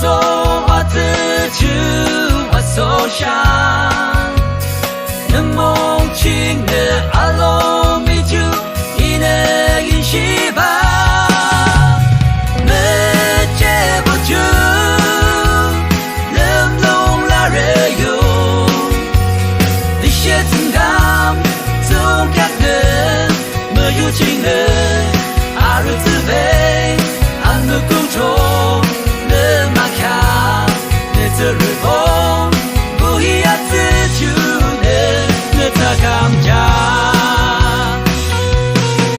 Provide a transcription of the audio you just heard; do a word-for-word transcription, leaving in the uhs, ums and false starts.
Atsü ju aso shang, nü mung chingnü alomi ju inü inshibah. Müjihbah ju lümlung larü yo, tüshe tsüngkam tsungkheaknü müyu chingnü arü tsübe anmükung cho.